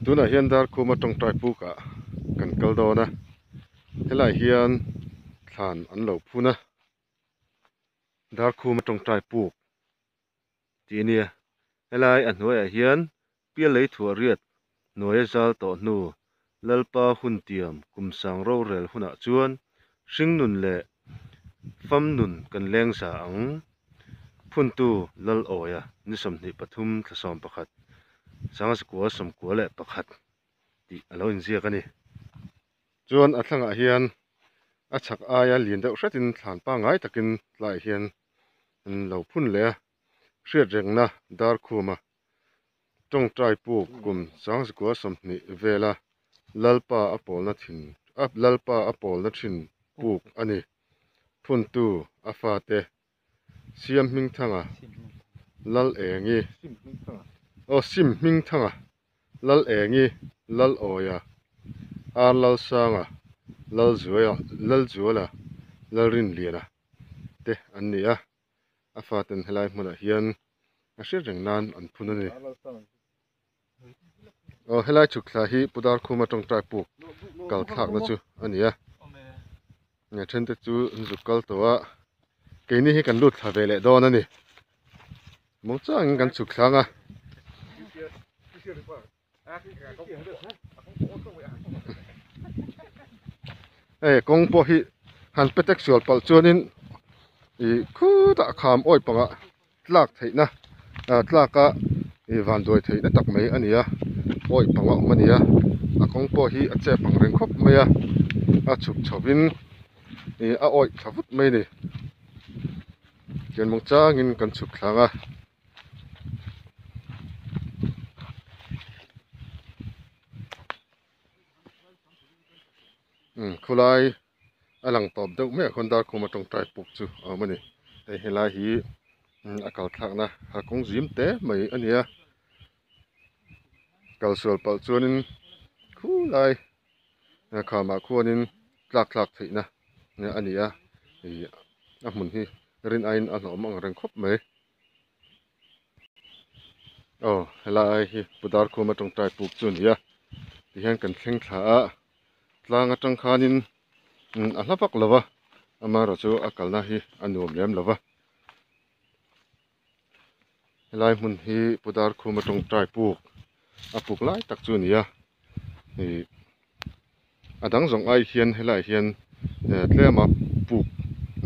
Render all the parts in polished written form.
Tunah hian Darkhuma tawngtai pukah kan kal dawn a, helaiah hian thlan an lo phun a, Darkhuma tawngtai puk tih a nia, helai a hnuaiah hian pial lei thuah riat hnuaia zal tawh hnu Lalpa hun tiam kum sang rorel hunah chuan hringnun leh fam nun kan leng za ang. Phuntu Lalawia ni 23 thla 11 1991 tih a lo inziak a ni. Chuan a thlangah hian a chhak aia lian deuh hretin thlan pangngai takin tlaiah hian an lo phun leh a, hriatrengna Darkhuma tawngtai puk kum 1920 vela Lalpa a pawlna thin Lalpa a pawlna thin puk a ni. Phuntu a fate Siam Hmingthanga Lal Engi aw Sim Hmingthanga Lal Engi Lal Awia Ar Lalsanga Lal Zuaia Lal Zuala Lal Rinliana te an ni a a faten helai hmunah hian a hriat reng nan an phun a ni. Aw helai chhuk thla hi Pu Darkhuma tawngtai puk kal thlakna chu a ni a a then te chu an zuk kal tawh a keini hi kan lut thla ve leh dawn a ni maw changin kan chhuk thlang a. Hei kawng pawh hi han pe tek sual palh chuanin ih khutah kham awih pangah tlak theihna ah tlak a ih van duai theihna tak mai a ni a awih pang a awm a ni a a kawng pawh hi a chep ang reng khawp mai a a chhuk chho in ih a awih thla vut mai a ni tichuan changin kan chhuk thlang a. Umm khawlai a lang tawp deuh mai ah khuan Darkhuma tawngtai puk chu a awm a ni hei helai hi a kal thlakna a kawng zim te mai a ni a kal sual palh chuanin khulai khamah khuanin tlak thlak theihna a ni a ih a hmun hi rin aiin a hlauhawm ang reng khawp mai. Aw helai hi Pu Darkhuma tawngtai puk chu a ni a tihian kan thleng thla a tlang atang khanin a hla vak lo va amaherawh chu a kalna hi a nuam lem lo va helai hmun hi Pu Darkhuma tawngtai puk a puk lai tak chu a ni a ih a dang zawng ai hian helaiah hian tlema puk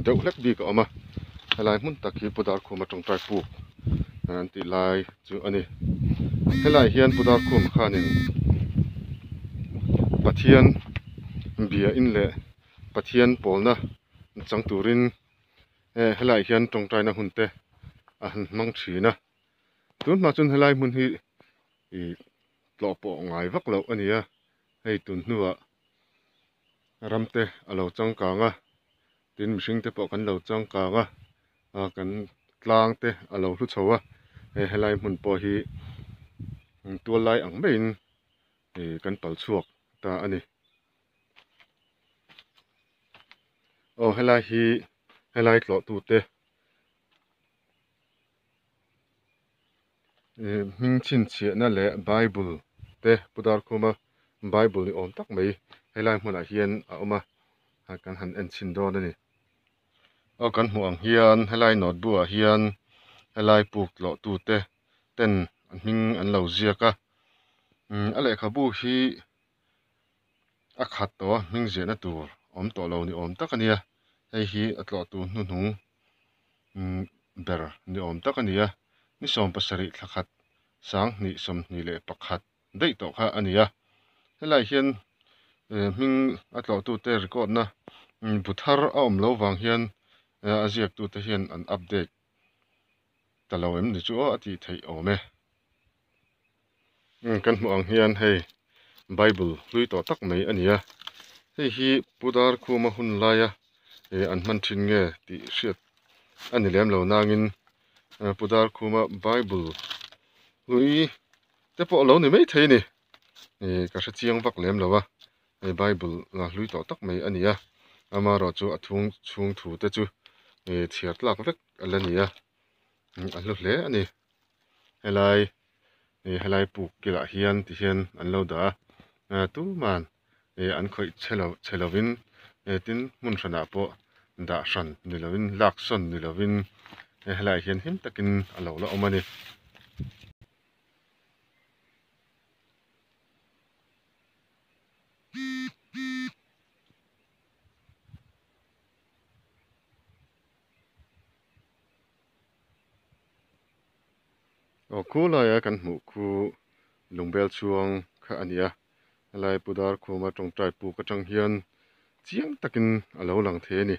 deuh hlek bik a awm a helai hmun tak hi Pu Darkhuma tawngtai puk an tih lai chu a ni helaiah hian Pu Darkhuma khanin Pathian bia in leh Pathian pawlna chang turin helaiah hian tawngtaina hun te a han hmang thin a tun hma chuan helai hmun hi ih tlawh pawh ngai vak loh a ni a hei tun hnuah ram te a lo changkang a tin mihring te pawh kan lo changkang a ah kan tlang te a lo hlu chho a hei helai hmun pawh hi tual lai ang maiin ih kan pal chhuak ta a ni aw helai hi helai tlawh tu te. Ih hming chhinchhiahna leh bible te Pu Darkhuma bible ni awm tak mai helai hmunah hian a awm a kan han en chhin dawn a ni. Aw kan hmuh ang hian helai notebook ah hian helai puk tlawh tute ten an hming an lo ziak a umm a lehkhabu hi a khat tawh a hming ziahna tur awm tawh lo ni awm tak a nia hei hi a tlawh tu hnuhnung umm ber ni awm tak a ni a ni 70 thla khat 2021 daih tawh kha a ni a helaiah hian eh hming a tlawh tute record na bu thar a awm loh vang hian a ziak tute hian an update ta lo em ni chu aw a tih theih awm e umm kan hmuh ang hian hei bible hlui tawh tak mai a ni a hei hi Pu Darkhuma hun laia eh an hman thin nge tih hriat a ni lem lo nangin Pu Darkhuma bible hlui te pawh a lo ni maithei a ni ih ka hre chiang vak lem lo a hei bible hlui tawh tak mai a ni a amaherawh chu a thung chhung thu te chu ih chhiar tlak vek a la ni a a hlu hle a ni helai. Ih helai puk kilah hian ti hian an lo dah a ah tuman ih an khawih che lo che lovin eh tin hmun hranah pawh dah hran ni lovin lak sawn ni lovin helaiah hian him takin a lo la awm a ni. Aw khu laia kan hmuh khu lungbel chhuang kha a ni a helai pu Darkhuma tawngtai puk atang hian chiang takin a lo lang thei a ni.